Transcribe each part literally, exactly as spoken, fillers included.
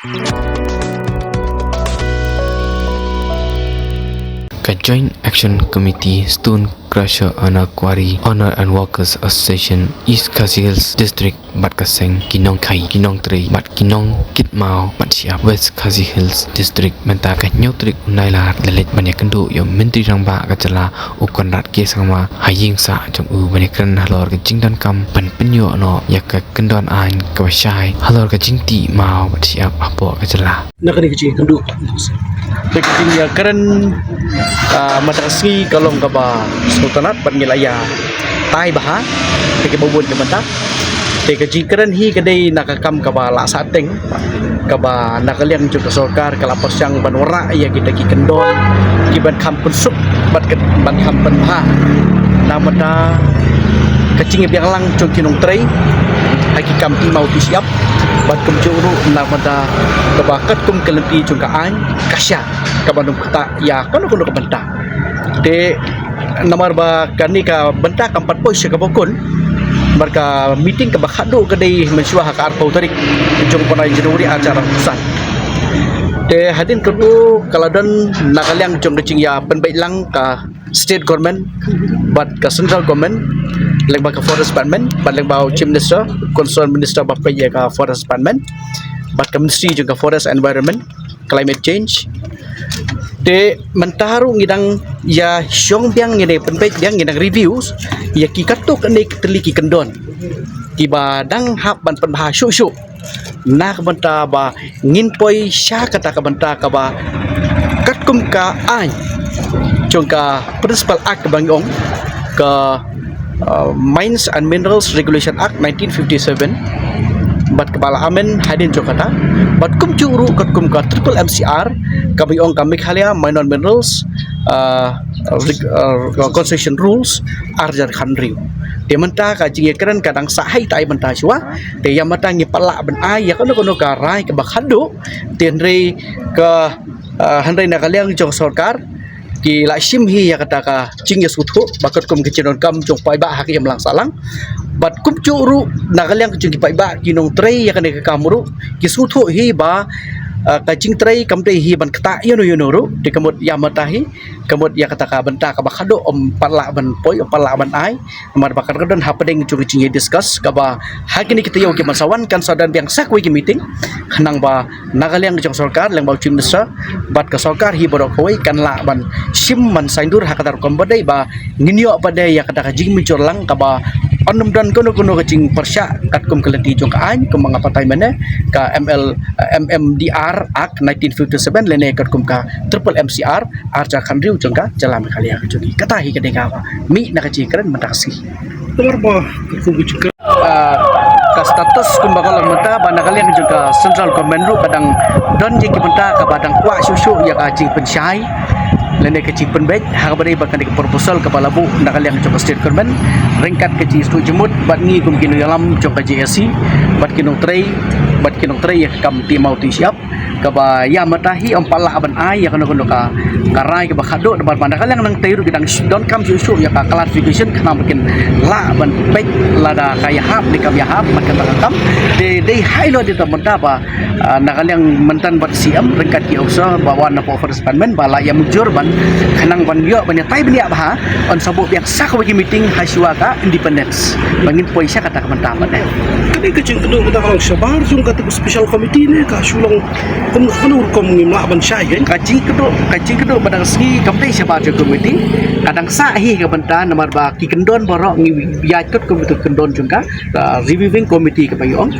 Ka Joint Action Committee, Stone Crusher Owner Quarry Owner and Workers Association East Khasi Hills District bad ka seng ki nongkhaii, ki nongtrei bad ki nongkit maw bad shyiap West Khasi Hills District mynta ka hynñiew tarik u Nailar la leit ban ïakynduh ïa u Myntri Rangbah ka jylla u Conrad K Sangma ha ïing sah jong u ban ïakren halor ka jingdonkam ban pynïoh noh ïa ka kyndon aiñ kaba shai halor ka jingtih maw bad shyiap hapoh ka jylla. Na kane ka jingïakynduh. Te ka jingïakren, ah, mynta ka sngi ka long kaba sngewtynnat bad ngi la ïa tai bha ïa kiba bun ki mynta. Te ka jingkren hi ka dei na ka kam kaba la sah teng, kaba na ka liang jong ka sorkar ka la pyrshang ban wanrah ïa kita ki kyndon kiban kham pynsuk bad ka, ban kham pynbha na ka bynta ka jingbiang lang jong ki nongtrei ha ki kam tih maw tih shyiap, bad kumjuh ruh na ka bynta kaba katkum ka lynti jong ka aiñ ka shah kaba nym ktah ïa kano kano ka bynta. Te namar ba kane ka bynta kam pat poi sha kaba kut, namar ka meeting kaba khadduh ka dei mynshuwa ha ka arphew tarik jong u bnai January arhajar arphew san. Te hadien katto ka la don na ka liang jong ka jingïapynbeit lang ka state government bad ka central government, lyngba ka forest department bad lyngba u chief minister, concerned minister ba peit ïa ka forest department bad ka ministry jong ka forest environment, climate change. Te mynta ruh ngi dang ïa shong biang, ngi dang pynbeit biang, ngi dang reviews ïa ki katto katne ki tylli ki kyndon kiba dang hap ban pynbha shuh shuh na ka bynta ba ngin poi sha kata ka bynta kaba katkum ka aiñ jong ka Principal Act ba ngi ong ka, uh, Mines and Minerals Regulation Act nineteen fifty-seven, bad kaba la amend hadien jong kata, bad kumjuh ruh katkum ka triple M C R kaba ngi ong ka Meghalaya Minor Minerals, uh, Reg-, uh, Concession Rules arhajar khathynriew. Te mynta ka jingïakren ka dang sah ha ita i bynta shuwa. Te ïa mynta ngi pat lah ban ai ïa kano kano ka rai kaba khadduh. Te hynrei ka, ah, hynrei na ka liang jong sorkar ki la shim hi ïa kata ka jingïasngewthuh ba katkum ka jingdonkam jong paidbah ha ka imlang sahlang. Bad kumjuh ruh na ka liang jong ki paidbah ki nongtrei ïa kane ka kam ruh ki sngewthuh hi ba, ah, ka jingtrei kam dei hi ban ktah ïano ïano ruh. Te ka mut ïa mynta hi, ka mut ïa kata ka bynta kaba khadduh ym pat lah ban poi, ym pat lah ban ai. Namar ba ka dang don hapdeng jong ka jingïadiscuss kaba ha kine ki taïew kiban sa wan kan sa don biang sa kawei ka meeting, khnang ba na ka liang jong sorkar lyngba u chief minister bad ka sorkar hi baroh kawei kan lah ban shim ban saiñdur ha kata rukom ba dei ba ngin ïoh pat de ïa kata ka jingmynjur lang kaba ym don kano kano ka jingpyrshah katkum ka lynti jong ka aiñ, kumba nga batai mynne ka M L, M M D R Act nineteen fifty-seven lane katkum ka triple M C R arhajar khathynriew jong ka jylla Meghalaya ka jong ngi. Kata hi ka dei kaba mih na ka jingkren mynta ka sngi. Namar ba katkum ka jingkren, ah, ka status kumba ka long mynta ba na ka liang jong ka central government ruh ka dang don ïa ki bynta kaba dang kwah shuh shuh ïa ka jingpynshai lane ka jingpynbeit ha kaba dei ba kane ka proposal kaba la buh na ka liang jong ka state government ryngkat ka jingsngewthuh jingmut bad ngi kum ki nongïalam jong ka J A C bad ki nongtrei, bad ki nongtrei ïa ka kam tih maw tih shyiap. Kaba ïa mynta hi ym pat lah ban ai ïa kano kano ka, ka rai kaba khadduh namar ba na ka liang nangtei ruh ki dang sh-, donkam shuh shuh ïa ka clarification khnang ba kin lah ban peit lada ka ïahap ne kam ïahap bad kata ka kam. Te dei ha ïa la dei ta mynta ba, ah, na ka liang mynta bad C M ryngkat ki officer ba wan na forest department ba la ïa mynjur ban khnang ban ïoh ban ïatai bniah bha, yn sa buh biang sa kawei ka meeting ha shuwa ka independence ba ngin poi sha kata ka bynta pat de. Kane ka jingkynduh mynta ka long shabar jong kata ka special committee ne ka shu long kum, kumno rukom ngim lah ban shai kein? Ka jingkynduh, ka jingkynduh mynta ka sngi kam dei shabar jong committee, ka dang sah hi ka bynta namar ba ki kyndon baroh ngi ïaid katkum ka kyndon jong ka, ka reviewing committee kaba ngi ong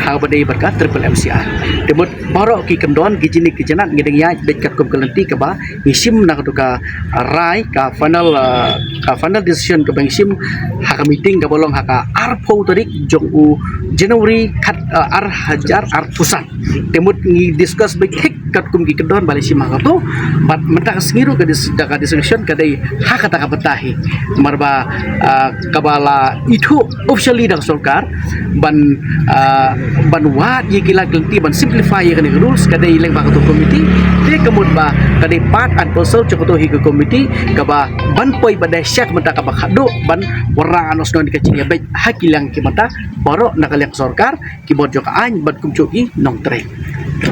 ha kaba dei bad ka triple M C R. Te mut baroh ki kyndon ki jingnik ki jingnat ngi dang ïaid beit katkum ka lynti kaba ngi shim na katu ka rai ka final, ah, ka final decision kaba ngi shim ha ka meeting kaba long ha ka arphew tarik jong u January khat, ah, arhajar arphew san. Te mut ngi discuss beit thik katkum ki kyndon ba la shim ha kato. Bad mynta ka sngi ruh ka dis-, da ka discussion ka dei ha kata ka bynta hi. Namar ba, ah, kaba la ithuh officially da ka sorkar ban, ah, ban wad ïa ki lad ki lynti ban simplify ïa kane ka rules ka dei lyngba kato ka committee. Te ka mut ba ka dei part and parcel jong kato hi ka committee kaba ban poi ba dei sha ka bynta kaba khadduh ban wanrah noh shuh noh ka jingïabeit ha ki liang ki bynta baroh na ka liang sorkar, ki bor jong ka aiñ bad kumjuh ki nongtrei.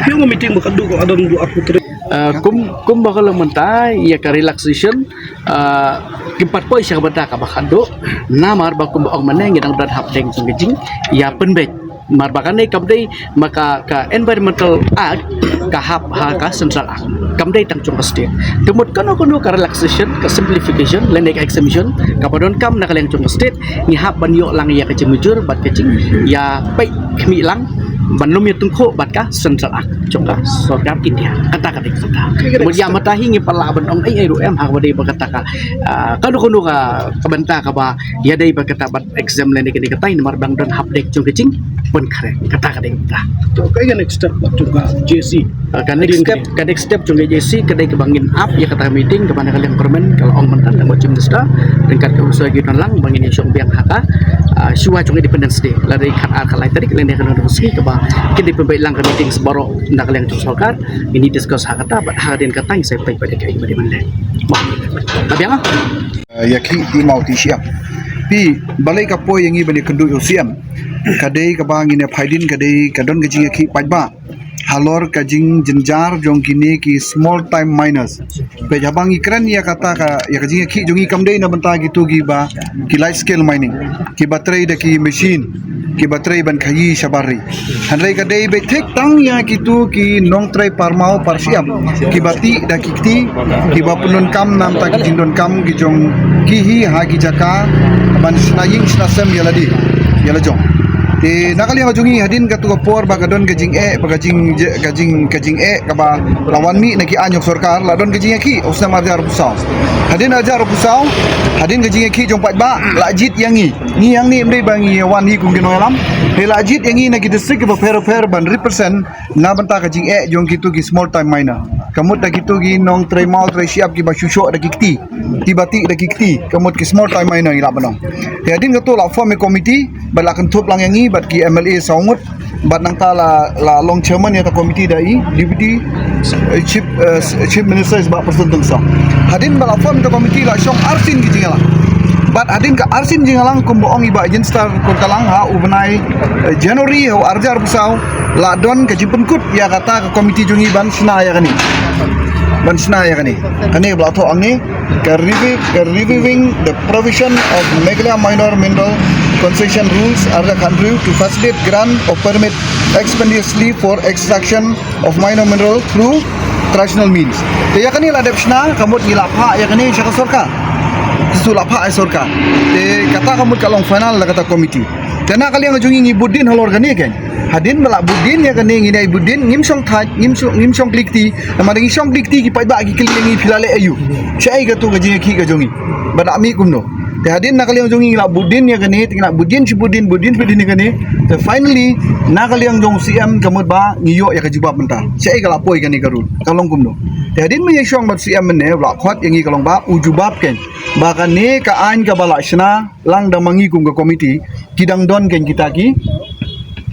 Yung meeting ba ka dei ko, adong du aku terus. Uh, kum kum ba ka long mynta ïa ka relaxation, uh, kim pat poi sha ka bynta kaba khadduh. Namar ba kum ba ong mynne ngi dang don hapdeng jong ka jingïapynbeit. Mar ba kane kam dei ma ka, ka Environmental Act ka hap ha ka Central Act. Kam dei tang jong ka state. Te mut kano kano ka relaxation, ka simplification lane ka exemption kaba donkam na ka liang jong ka state, ngi hap ban ïoh lang ïa ka jingmujur bad ka jingïapeit khmih lang ban lum ïa tyngkhuh bad ka Central Act jong ka sorkar India. Kata ka dei kata. Mut ïa mynta hi ngi pat lah ban ong ei ei ruh em ha kaba dei ba kata ka, ah, kano kano ka, ka bynta kaba ïadei ba kata ban exam lane kane kata, namar ba dang don hapdeng jong ka jingpynkhreh. Kata ka dei kata. To, ka next step jong ka J C. Ah, ka next step, ka next step jong ka J C ka dei kaba ngin ap ïa kata ka meeting kaba na ka liang government ka la ong mynta tang ba Chief Minister ryngkat ka u Sir Gidon lang ba ngin ïa shong biang ha ka, ah, shuwa jong Independence Day. Lada i khatar khatlai tarik lane ka nong sngi kaba kin dei pynbeit lang ka meeting sa baroh na ka liang jong sorkar. Ngin ïa discuss ha kata bad hadien kata ngin sa peit bad ka i bad i mynne. Ba ka biang ah. Eh, ïa ki i mau ti siap. Pi, balei ka poi ïa ngi ban ïa kynduh ïa u C M. Ka dei kaba ngin ïa phaidien ka dei ka don ka jingïakhih paidbah halor ka jingjynjar jong kine ki small time miners. Peit haba ngi kren ïa kata ka, ïa ka jingïakhih jong ngi kam dei na bynta kito kiba ki large scale mining, kiba trei da ki machine, kiba trei ban khaïi shabar ri. Hynrei ka dei beit thik tang ïa kito ki nongtrei parmaw parsiap, kiba tih da ki kti, kiba pyndonkam na bynta ki jingdonkam ki jong ki hi ha ki jaka ban shna ïing shna sem ïa lade ïa la jong. Te na ka liang jong ngi hadien katu ka por ba ka don ka jingeh, ba ka jing, ka jing, ka jingeh kaba la wan mih na ki aiñ jong sorkar, la don ka jingïakhih u snem arhajar arphew saw. Hadien arhajar arphew saw, hadien ka jingïakhih jong paidbah la jied ïa ngi. Ngi hangne ym dei ba ngi wan hi kum ki nongïalam. Hynrei la jied ïa ngi na ki district kiba pher pher ban represent na bynta ka jingeh jong kito ki small time miner. Ka mut da kito ki nongtrei maw trei siap kiba shu shoh da ki kti, kiba tih da ki kti, ka mut ki small time miner ngi lah ban ong. Te hadien katu la form ïa ka committee bad la kynthup lang ïa ngi bad ki M L A saw ngut. Bad nangta la, la long chairman ïa ka committee da i Deputy, eh, Chief, eh, Chief Minister i Bah Prestone Tynsong. Hadien ba la form ïa ka committee la shong arsien ki jingïalang. Bad hadien ka arsien jingïalang kumba ong i Bah Jenstar Kurtalang ha u bnai, eh, January ha u arhajar arphew saw la don ka jingpynkut ïa kata ka committee jong ngi ban shna ïa kane. Ban shna ïa kane. Kane ba la thoh hangne ka review, ka reviewing the provision of Meghalaya Minor Mineral Concession Rules arhajar khathynriew to facilitate grant of permit expeditiously for extraction of minor mineral through traditional means. Te ïa kane la dep shna, ka mut ngi la phah ïa kane sha ka sorkar. Te shu la phah ïa sorkar. Te kata ka mut ka long final da kata committee. Te na ka liang jong ngi ngi bud dien halor kane kein. Hadien ba la bud dien ïa kane ngi nai bud dien, ngim shong thait, ngim shong, ngim shong klik ti. Namar ngi shong klik ti ki paidbah ki kylli ngi phi la leh aïu. Shaei katu ka jingïakhih ka jong ngi. Ba da mih kumno. Te hadien na ka liang jong ngi ngi la bud dien ïa kane, te ngi la bud dien shi bud dien, bud dien bud dien ïa kane. Te finally na ka liang jong u C M ka mut ba ngi ïoh ïa ka jubab mynta. Shaei ka la poi kane ka rule. Ka long kumno. Te hadien ba ngi shong bad u C M mynne, u la khot ïa ngi ka long ba u jubab kein. Ba kane ka aiñ kaba la shna lang da ma ngi kum ka committee, ki dang don kein kita ki,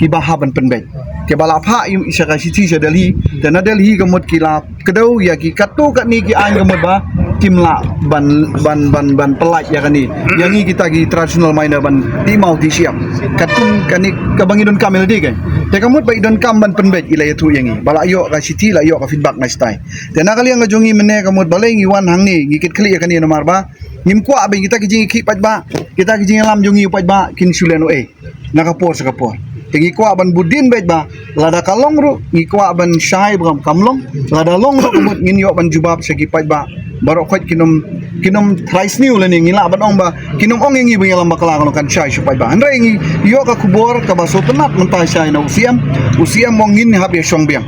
kiba hap ban pynbeit. Kiba la phah ïa sha ka shithi sha Delhi, te na Delhi ka mut ki la kdew ïa ki katto katne ki aiñ ka mut ba kim lah ban, ban, ban, ban pyllait ïa kane. Ïa ngi kita ki traditional miner ban tih maw tih siap. Katkum kane kaba ngi donkam ïa lade kein. Te ka mut ba i donkam ban pynbeit i la ïathuh ïa ngi. Ba la ïoh ka shithi la ïoh ka feedback na shatai. Te na ka liang ka jong ngi mynne ka mut balei ngi wan hangne ngi kit khlieh ïa kane namar ba ngim kwah ba kita ki jingïakhih paidbah, kita ki jingïalam jong ngi paidbah kin shu lehnohei na ka por sha ka por. Te ngi kwah ban bud dien beit ba lada ka long ruh ngi kwah ban shai ba kam long, lada long ruh ka mut ngin ïoh ban jubab sha ki paidbah. Baroh khoit kin ym, kin ym trai sniew lane ngi lah ban ong ba kin ym ong ïa ngi ba ngi ïalam bakla ka long kan shai sha paidbah. Hynrei ngi ïoh ka khubor kaba sngewtynnat mynta shai na u C M. U C M ong ngin hap ïa shong biang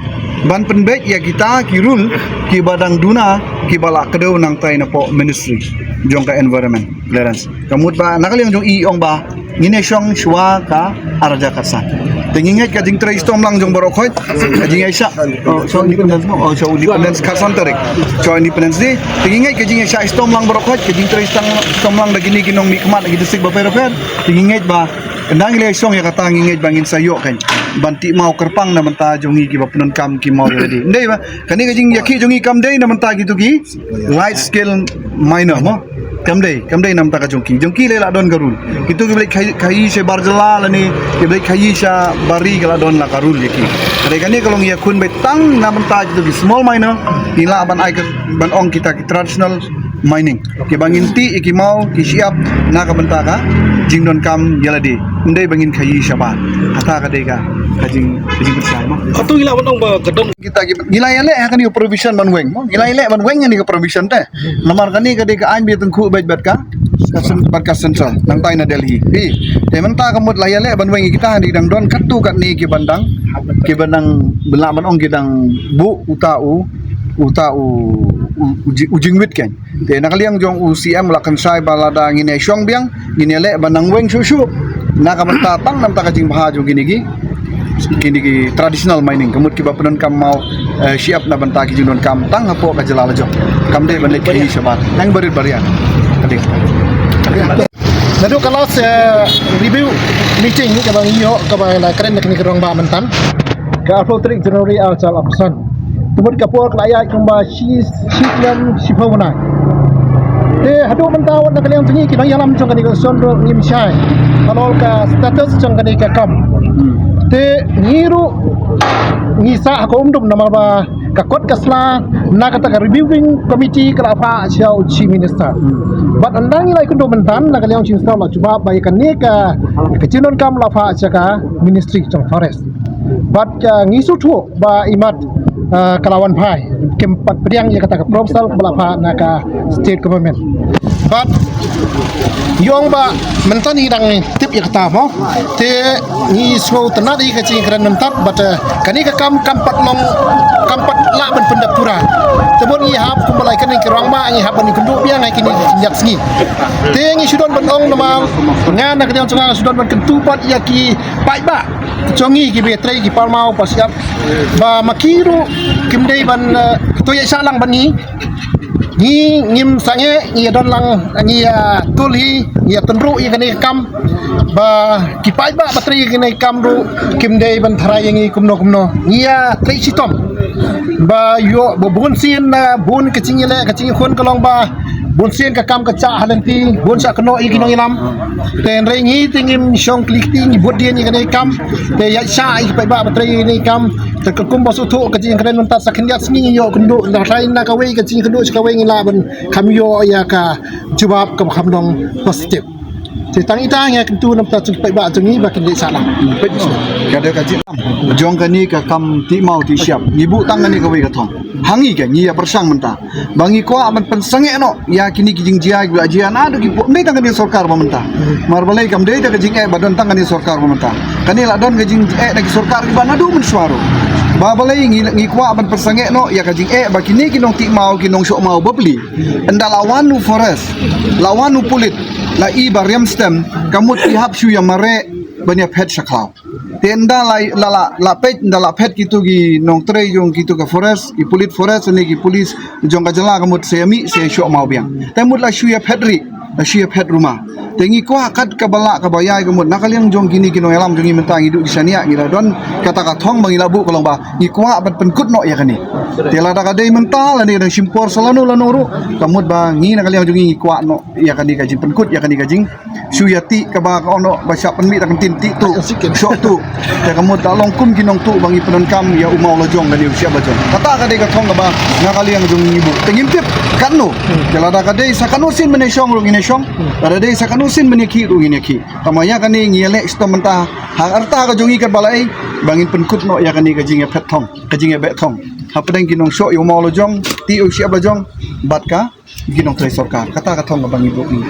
ban pynbeit ïa kita ki rule kiba dang duna kiba la kdew nangtai napoh Ministry jong ka Environment Clearance. Ka mut ba na ka liang jong i ong ba ngin ïa shong shuwa ka arhajar khatsan. Te ngi ngeit ka jingtrei shitom lang jong baroh khoit, ka jingïaishah, oh, shuwa Independence mo, oh, shuwa Independence khatsan tarik, shuwa Independence Day. Te ngi ngeit ka jingïaishah shitom lang baroh khoit, ka jingtrei shitom lang da kine ki nongmihkhmat ki district bapher bapher. Te ngi ngeit ba ynda ngi la shong ïa kata ngi ngeit ba ngin sa ïoh kein ban tih maw kyrpang na bynta jong ngi kiba pyndonkam ki maw ïa lade. Ym dei ba kane ka jingïakhih jong ngi kam dei na bynta kito ki large scale miner mo. Kam dei, kam dei namar ka jong ki. Jong ki lei la don ka rule. Kito kiba leit khaïi, khaïi sha bar jylla lane kiba leit khaïi sha bar ri ka la don la ka rule ïa ki. Hynrei kane ka long ïakhun beit tang na bynta kito ki small miner. Ki lah ban ai ka, ban ong kita ki traditional mining. Kiba ngin tih ïa ki maw ki shyiap na ka bynta ka jingdonkam ïa lade. Ym dei ba ngin khaïi shabar. Kata ka dei ka, ka jing, ka jingpyrshah mo. Hato ngi lah ban ong ba ka dong kita ki, ngi la ïaleh ha kane ka provision ban weng mo. Ngi la ïaleh ban weng ha kane ka provision te. Namar kane ka dei ka aiñ ba ïatyngkhuh beit bad ka, ka sen-, bad ka central nangtai na Delhi. Te mynta ka mut la ïaleh ban weng ïa kita, ha kane dang don katto katne kiba dang, kiba dang, lah ban ong ki dang buh uta u, uta u, u, u ji-, u jingwit kein. Te na ka liang jong u C M la kynshai ba lada ngin ïashong biang, ngin ïaleh ban nang weng shuh shuh. Na ka bynta tang namar ka jingbha jong kine ki, kine ki traditional mining, ka mut kiba pyndonkam maw, eh, shyiap na bynta ki jingdonkam tang hapoh ka jylla la jong. Kam dei ban leit khaïi shabar. Tang barit baria. Ka dei. Naduh ka last, eh, review meeting kaba ngi ïoh, kaba la kren da kane ka rangbah mynta, ka arphew tarik January ar hajar arphew san. Te mut ka por ka la ïaid kumba shi, shi snem shiphew bnai. Te haduh mynta wat na ka liang jong ngi ki nongïalam jong kane ka shnong ruh ngim shai halor ka status jong kane ka kam. Te ngi ruh ngi sah ha ka umdum namar ba ka kot ka sla na kata ka reviewing committee ka la phah sha u Chief Minister. Bad ynda ngi la ïakynduh mynta na ka liang Chief Minister la jubab ba ïa kane ka, ka jingdonkam la phah sha ka Ministry jong Forest. Bad, ah, ngi sngewthuh ba imat, ah, ka la wan phai, kim pat pdiang ïa kata ka proposal ba la phah na ka state government. Bad ngi ong ba mynta ngi dang tip ïa kata mo. Te ngi sngewtynnat ïa ka jingkren mynta bad, eh, kane ka kam kam pat long, kam pat lah ban pyndep pura. Te mut ngi hap kumba la ïakren ki rangbah, ngi hap ban ïakynduh biang ha kine ki khyndiat sngi. Te ngi shu don ban ong namar nga na ka liang jong nga shu don ban kyntu pat ïa ki paidbah jong ngi kiba trei ki parmaw parshyiap ba ma ki ruh kim dei ban, eh, to ïa shah lang bad ngi. Ngi ngim sangeh, ngi ïa don lang, ngi ïa tul hi, ngi ïa tynruh ïa kane ka kam. Ba ki paidbah ba trei ïa kane ka kam ruh kim dei ban tharai ïa ngi kumno kumno. Ngi ïa trei shitom ba ïoh ba bun sien, eh, bun ka jingïaleh ka jingïakhun ka long ba bun sien ka kam ka jah ha lynti, bun sha kynnoh ïa ki nongïalam. Te hynrei ngi te ngim shong kli kti, ngi bud dien ïa kane ka kam. Te ïa sha ïa ki paidbah ba trei ïa kane ka kam. Te ka kumba sngewthuh ka jingkren mynta sa khyndiat sngi ngi ïoh kynduh, da rai na kawei ka jingkynduh sha kawei ngi lah ban kham ïoh ïa ka jubab kaba kham long positive. Te tang ita ngi kyntu namar ta jong ki paidbah jong ngi ba kin leit sah lang. Ka dei ka jingkam jong kane ka kam tih maw tih shyiap. Ngi buh tang kane kawei ka thong. Ha ngi ka ngi ïa pyrshang mynta ba ngi kwah ban pynsangeh noh ïa kine ki jingjia kiba jia naduh ki por, ym dei tang kane sorkar ba mynta. Mar balei kam dei tang ka jingeh ba don tang kane sorkar ba mynta. Kane la don ka jingeh na ki sorkar kiba naduh mynshuwa ruh. Ba balei ngi, ngi kwah ban pynsangeh noh ïa ka jingeh ba kine ki nongtih maw ki nongshoh maw bapli. Ynda la wan u forest, la wan u pulit, la i ba riam stem, ka mut ki hap shu ïa mareh ban ïa phet sha khlaw. Te ynda la, la, la, la peit, ynda la phet kito ki nongtrei jong kito ka forest, ki pulit forest ne ki pulis jong ka jylla ka mut sa ïa mih sa ïa shoh maw biang. Te mut la shu ïa phet ri, la shu ïa phet ruma. Te ngi kwah kat kaba lah kaba ïai ka mut na ka liang jong kine ki nongïalam jong ngi mynta ngi duh ki shaniah ngi la don kata ka thong ba ngi la buh ka long ba ngi kwah ban pynkut noh ïa kane. Te lada ka dei mynta lane dang shim por sa lano lano ruh ka mut ba ngi na ka liang jong ngi ngi kwah noh ïa kane ka jingpynkut ïa kane ka jing shu ïa tih kaba ka ono ba shah pynmih da ka ktien tih tuh shoh tuh. Te ka mut da long kum ki nongtuh ba ngi pyndonkam ïa u maw la jong lane u shyiap la jong. Kata ka dei ka thong kaba na ka liang jong ngi buh. Te ngim tip katno. Te lada ka dei sa katno sien ban ïa shong ruh ngin ïa shong. Lada dei sa katno sien ban ïa khih ruh ngin ïa khih. Tangba ïa kane ngi ïaleh shitom mynta ha ka rta ka jong ngi katba la ei ba ngin pynkut noh ïa kane ka jingïaphet thong, ka jingïabeh thong hapdeng ki nongshoh ïa u maw la jong, tih ïa u shyiap la jong bad ka ki nongtrei sorkar. Kata ka thong kaba ngi buh ngi.